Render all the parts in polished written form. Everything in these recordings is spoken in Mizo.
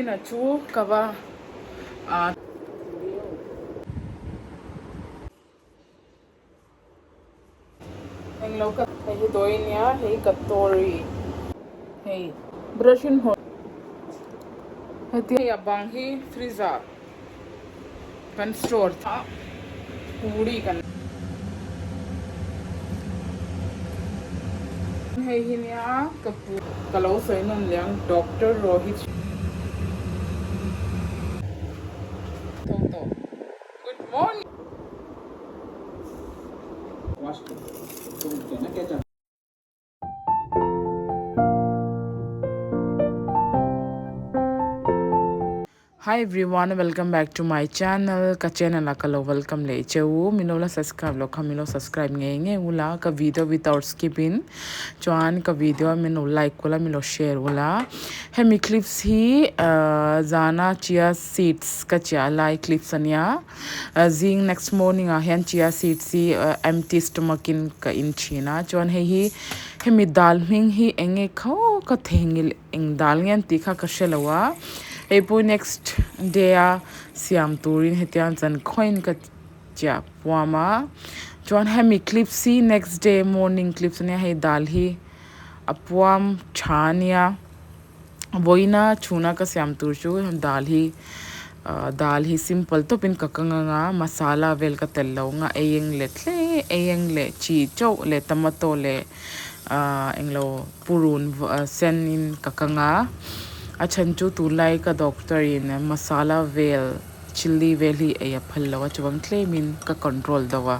Nakinah chu ka va ah. Englo ka hei hi dawi ania hei ka tori hei brush in hawrh heti hei a bang hi freezer kan store a puri kan hei hi nia ka pu ka lo sawi nawn leh ang Doctor Rohit tho tawh good morning. Hi everyone welcome back to my channel ka channel a ka lo welcome leh che u min lo la subscribe loh kha min lo subscribe ngei ngei ula ka video without skip in chuan ka video a min lo like ula min lo share ula hemi clips hi ahh zana chia seeds ka chiah lai clips ania. Zing next morning ah hian chia seeds hi empty stomach in ka in thin a chuan hei hi hemi dal hming hi eng nge kho ka theihnghilh eng dal nge an tih kha ka hrelo a hei pawh next day a siam turin hetiang chan khawiin ka chiah puam a chuan hemi clips hi next day morning clips ania hei dal hi a puam tha ania. Vawiina chhuna ka siam tur chu dal hi ah dal hi simple tawpin ka kang anga masala vel ka telh lo anga ei eng leh tle ei eng leh chi chauh leh tomato leh ah englo purun sen in ka kang a a chhan chu tunlai ka doctor in masala vel chilli vel hi ei a phal lo a chuvang tlemin ka control deuh a.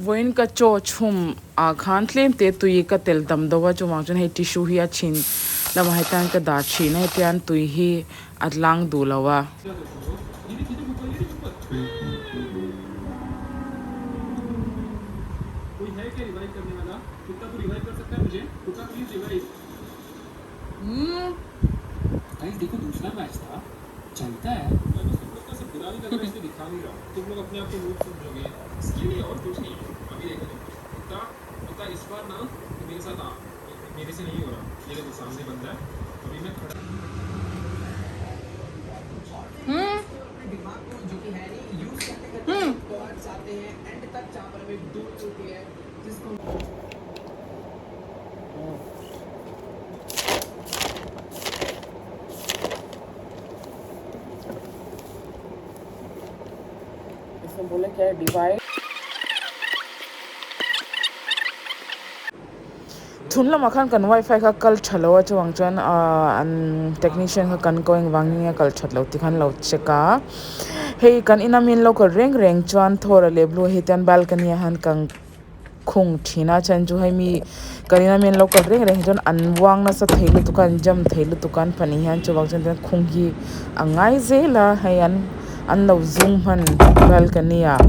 Vawiin ka chaw chhum ah khan tlem te tui ka tel tam deuh a chuvang chuan hei tissue hi a chhin lamah hetiang ka dah thin a hetiang tui hi a tlang duh lo a. इसमें बोले क्या है divide Chhun lamah khan kan wifi kha kal tha lo a chuvang chuan ahh an technician kha kan ko engvangin nge kal that loh tih khan lo check a hei kan ina min lo kal reng reng chuan thawra leh blue hi te balcony ah hian kan khung thin a chhan chu hei mi kan ina min lo kal reng reng hi chuan an uang nasa thei lutuk a an jam thei lutuk a an pahnih hian chuvang chuan tihian khung hi a ngai zel a hei an an lo zum hman balcony ah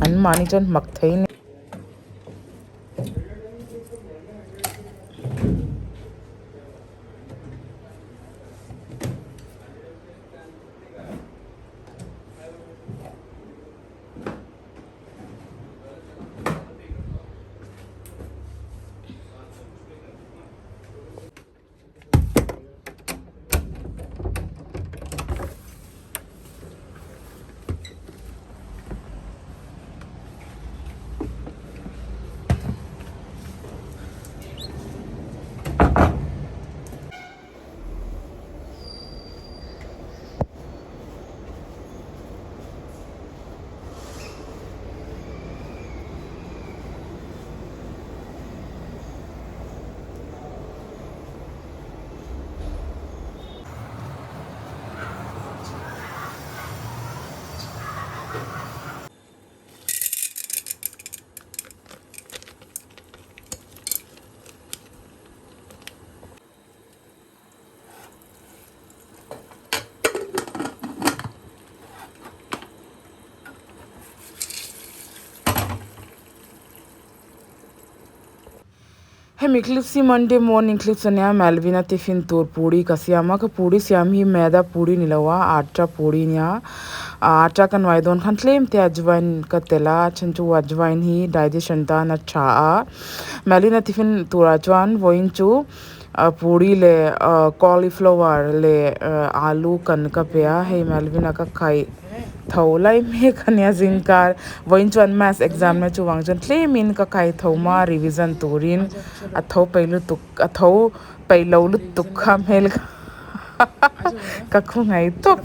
an mahni chuan mak thei a ni. Hemi clips hi Monday morning clips ania Malvina tiffin tur puri ka siam a ka puri siam hi maida puri ni lo a atta puri ania atta ka nuai dawn khan tlem te ajwain ka tel a a then chu ajwain hi digestion tan a tha a Malvina tiffin turah chuan vawiin chu puri leh cauliflower leh alu kan ka pe a hei Malvina ka khaih. Tho lai mek a nia zingkar vawiin chuan maths exam na chuvang chuan tlemin ka kai tho ma revision turin a tho peih lutuk a tho peih lo lutuk kha hmel kha ka khawngaih tawp.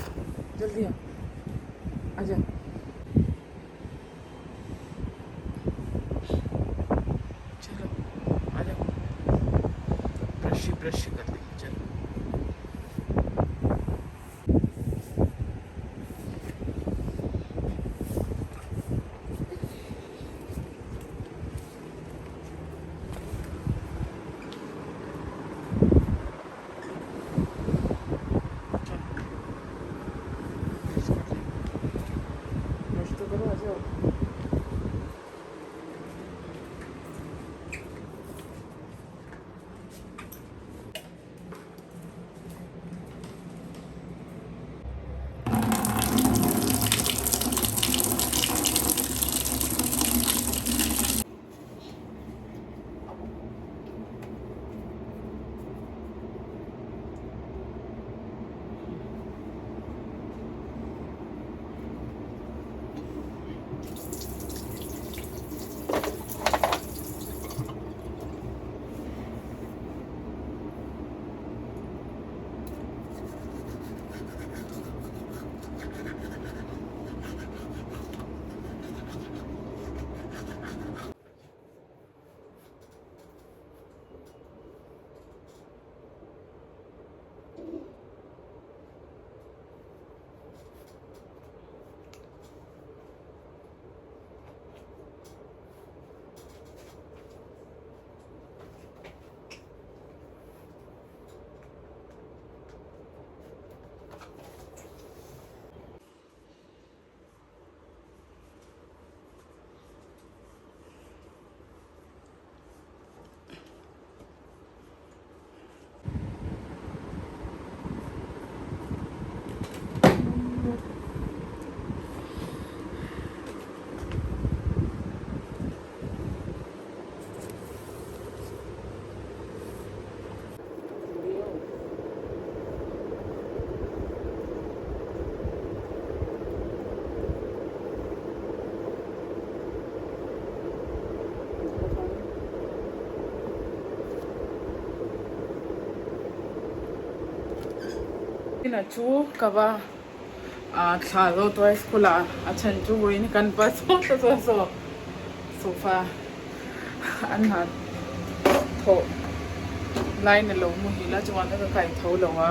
Ina chu ka va thla zo tawh a school ah a chhan chu vawiin kan pa saw ta saw saw sofa an ha thawh line a lo muhil a chuan ka kai tho lo a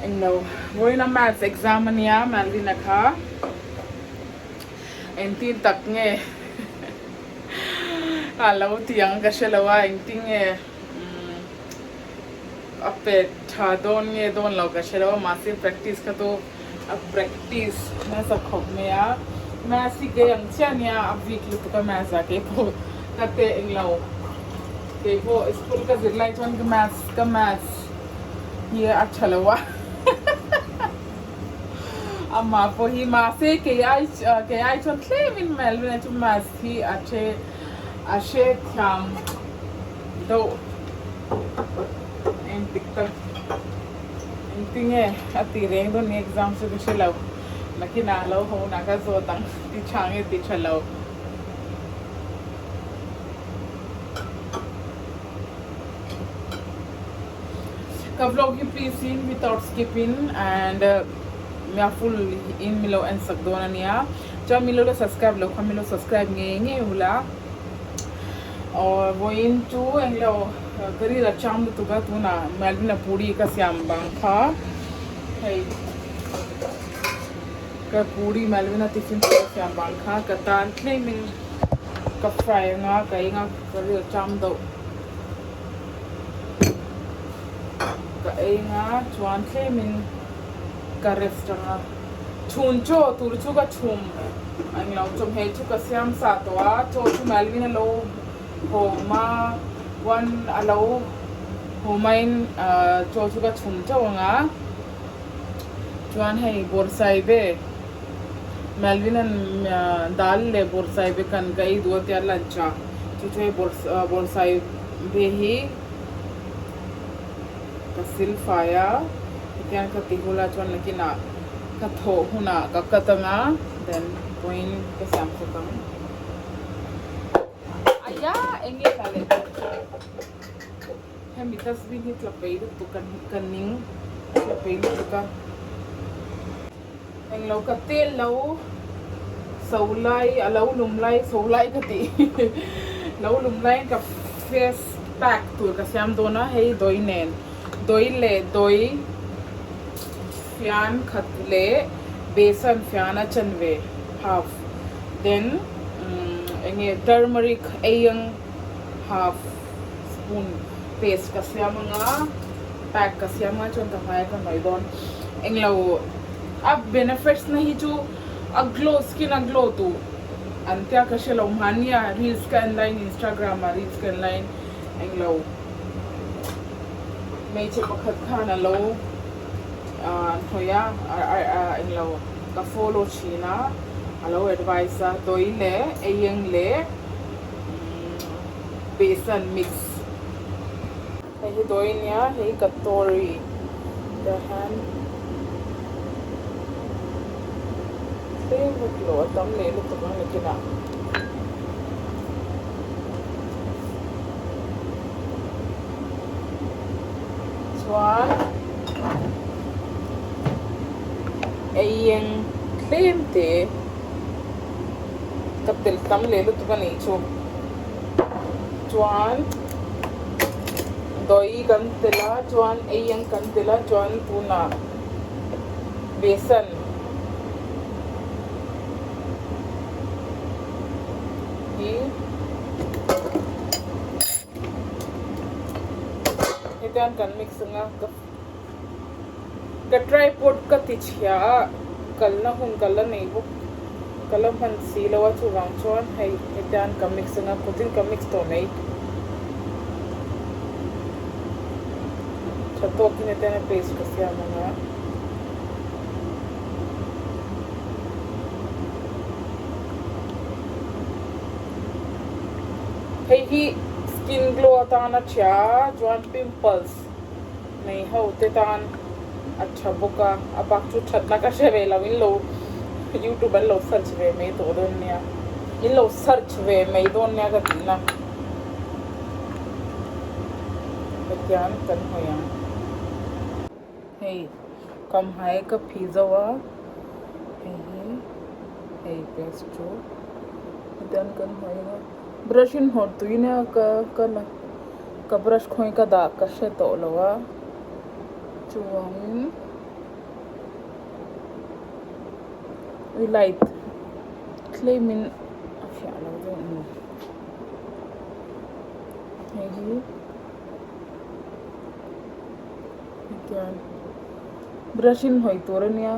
englo vawiin a maths exam ania Malvina kha engtin tak nge a lo ti ang ka hre lo a engtin nge A pet tha dawn nge dawn lo ka hre lo a, mahse practice kha chu a practice nasa khawp mai a. Maths hi kei ang chiah nia a weak lutuk a maths ah keipawh ka teh eng lo. Keipawh school ka zir lai chuan ka maths ka maths hi a tha lo a amah pawh hi mahse kei ai kei ai chuan tlem in Melvin-a chu maths hi a hre a hrethiam Deuh engtik tak engtinge a tih reng dawn ni exam chu ka hre lo nakinah a lo ho hunah ka zawt ang ti tha nge ti tha lo. Ka vlog hi please in without skipping and mia full in milo en sak dawn ania chuan milo la subscribe lo kha milo subscribe ngei ngei ula. Aw vawiin chu englo ka ril a cham lutuk a tunah Melvin-a puri ka siam bang kha hei ka puri Melvin-a tiffin ka siam bang kha ka tan tlemin ka fry anga ka eng a ka ril a cham deuh ka ei anga chuan tlemin ka rest anga chhun chaw tur chu ka chhum. Englo chawhmeh chu ka siam sa tawh a, chaw chu Melvin a lo hawm a, one a lo hawm a in chaw chu ka chhum chauh ang a, chuan hei bawrhsaibe Melvin an dal leh bawrhsaibe kan ka ei duh a tia lunch ah chu chu hei bawrhsaibe hi ka sil fai a hetiang ka ti hul a chuan nakinah ka thawh hunah ka cut ang a then vawiin ka siam chawk ang aya eng nge tla leh hemi dustbin hi tla pei lutuk ka ning tla pei lutuk a englo ka tel lo so lai a lo lum lai so lai ka tih lo lum laiin ka face pack tur ka siam dawn a hei dawi nen dawi leh dawi fian khat leh besan fian a chanve half then eng nge turmeric eiang half spoon paste ka siam anga pack ka siam anga chuan ka hmai a ka hnawih dawn englo a benefits na hi chu a glow skin a glow duh an tia ka hre lo mahnia reels ka en laiin instagram ah reels ka en laiin englo hmeichhe pakhat khan a lo hnawih a englo ka follow thin a a lo advice a dawi leh eieng leh besan mix hei hi dawi ania hei katori tah hian tlem vak lo a tam leh lutuk ang nakinah. Chuan eieng tlem te ka tel tam leh lutuk a nih chu chuan dawi kan tel a chuan eieng kan tel a chuan tunah besan hi hetiang kan mix ang a ka ka tripod ka ti chhia a kalna hun ka la nei bawk ka la hman si lo a chuvang chuan hei hetiang ka mix ang a kawtin ka mix tawh mai tha tawkin hetiang a paste ka siam ang a. Hei hi skin glow atana tha a chuan pimples nei ho te tan a tha bawk a a bak chu thatna ka hre ve lo in lo youtube an lo search ve mai tawh dawn nia in lo search ve mai dawn nia ka tihna hetiang kan hawi ang. Hei kam hmai ka phih zo a, hei hi hei paste chu hetiang kan hmai a brush in hnawt tui nia ka ka la ka brush khawi ka dah ka hre tawh lo a chuvangin light tlem in a fiah lo deuh a ni hei hi. Hetiang brush in hnawih tur a nia.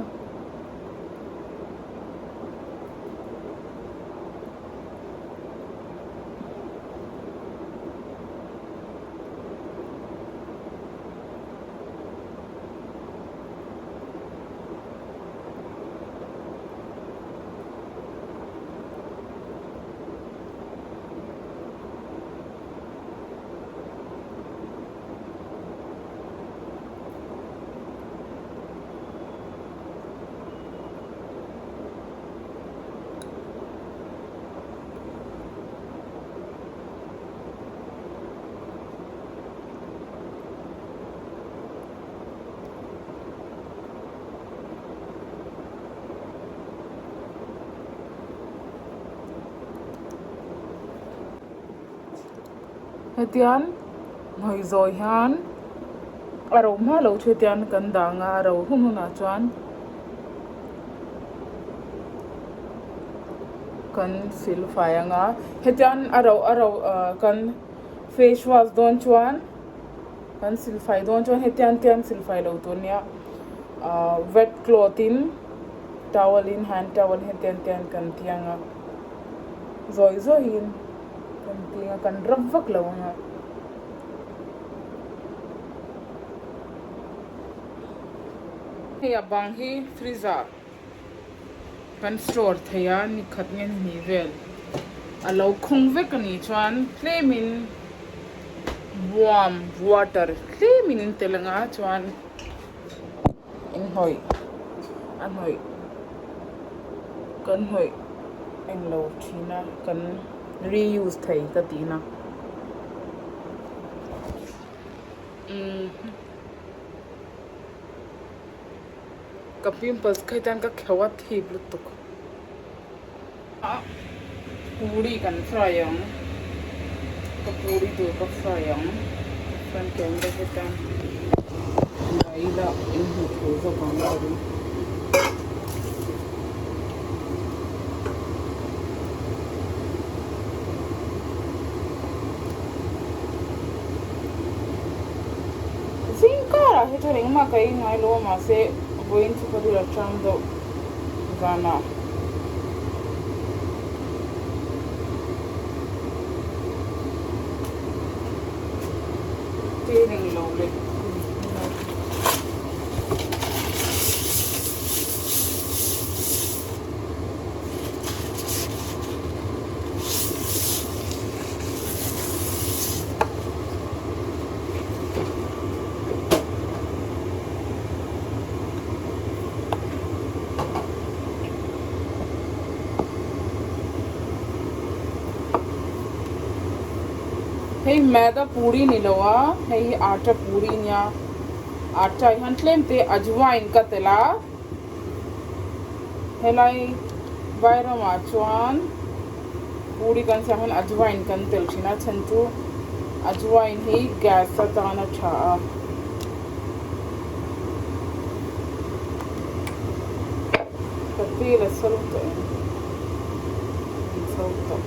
Hetian hnawih zawh hian a ro hma lo chu hetian kan dang a a ro hun hunah chuan kan sil fai ang a hetian a ro a ro ah kan face wash dawn chuan kan sil fai dawn chuan hetian te an sil fai lo tur ania ah wet cloth in towel in hand towel hetian te an kan tiang a zawi zawiin. Kan ting a kan rap vak lo ang a. Hei a bang hi freezer kan store thei a ni khat nge ni hnih vel a lo khawng vek a nih chuan tlemin warm water tlemin in tel ang a chuan in hnawih a hnawih kan hnawih englo thin a kan reuse thei ka tih na umm ka pimples kha hian ka kheuh a thip lutuk a puri kan fry ang ka puri tur ka fry ang front camera hian dah ila in hmuh thei zawk ang ka ring. Zing karah hi chuan engmah ka ei ngai lo a mahse vawiin chu ka rilru a chang deuh vanah. Tailing lo leh. Hei maida puri ni lo a hei hi atta puri nia atta ah hian tlem te ajwain ka tel a helai vai ramah chuan puri kan siam hian ajwain kan tel thin a chhan chu ajwain hi gas atana tha a. Ka tel a so tawh em an so tawh.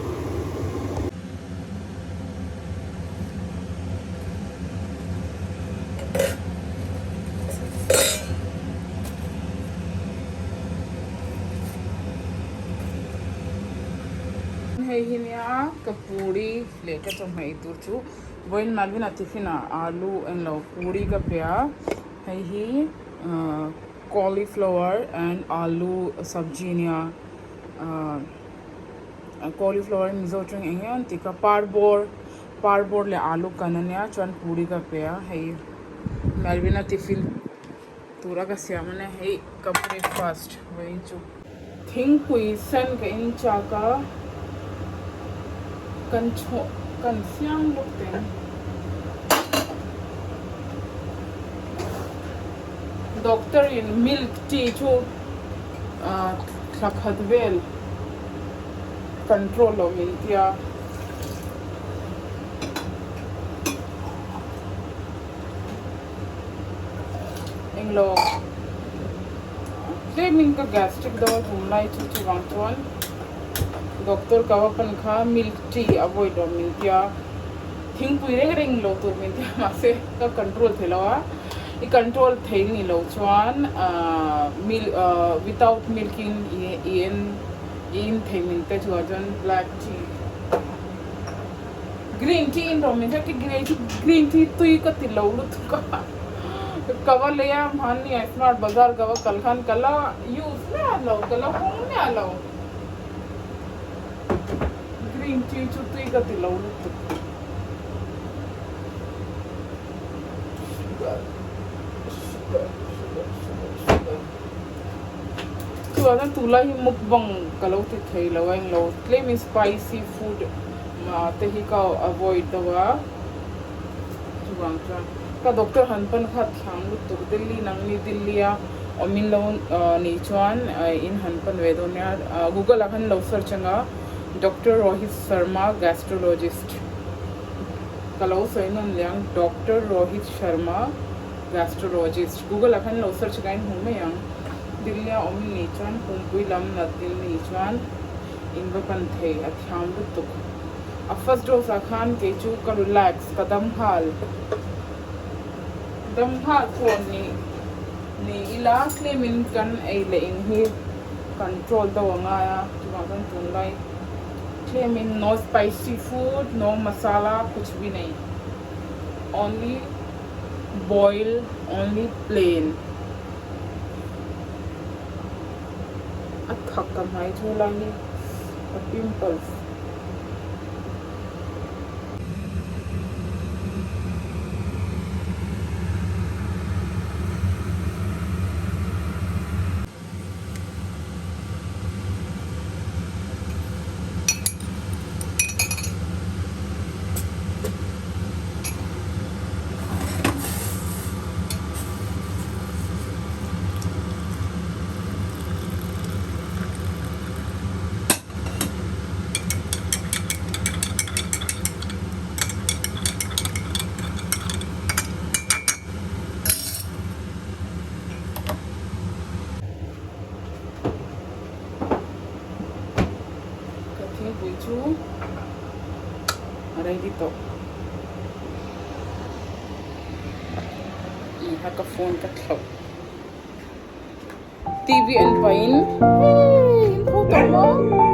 Hei hi nia ka puri leh ka chawhmeh ei tur chu vawiin Malvina tiffin ah alu englo puri ka pe a hei hi cauliflower and alu sabji nia ah. Cauliflower Mizo tawng eng nge an tih kha parbawr parbawr leh alu kan ania chuan puri ka pe a hei Melvin a tiffin tura ka siam ania hei ka breakfast vawiin chu. Thingpui sen ka in chak a kan chhawh kan siam lawk teng. Doctor in milk tea chu thla khat vel control lo min tia. Englo tlemin ka gastric deuh a tum lai chu chuvang chuan doctor ka va pan kha milk tea avoid lo min tia thingpui reng reng lo tur min tia mahse ka control thei lo a i control thei ni lo chuan ahh milk ahh without milk in i en i in thei min te chuan chuan black tea. Green tea in rawh min hriat khi green tea tui ka ti lo lutuk a ka va lei a hmanni ah smart bazar ka va kal khan ka la use miah lo ka la hawng miah lo green tea chu tui ka ti lo lutuk sugar sugar sugar sugar sugar chuan tunlai hi mukbang ka lo ti thei lo a englo tlem in spicy food Mah te hi ka avoid deuh a, chuvang chuan ka doctor han pan kha thiam lutuk Delhi nangni Delhi a awm in lo nih chuan in han pan ve dawn nia, google ah khan lo search anga Doctor Rohit Sharma gastrologist ka lo sawi nawn leh ang Doctor Rohit Sharma gastrologist google ah khan lo search anga in hmu mai ang Delhi a awm in nih chuan pumpui lam nat in nih chuan. In va pan thei a thiam lutuk. A first dose ah khan kei chu ka relax ka dam nghal dam nghal pawh ni ni ila tlem in kan ei leh in hi control deuh a ngai a chuvang chuan tunlai tlem in no spicy food no masala kuch bhi nahi only boil only plain. A thak ka hmai chu lai hi ka pimples. Ka thingpui chu a ready tawh. Iha ka phone ka thlauh. TV en pahin hei in tho tawh maw?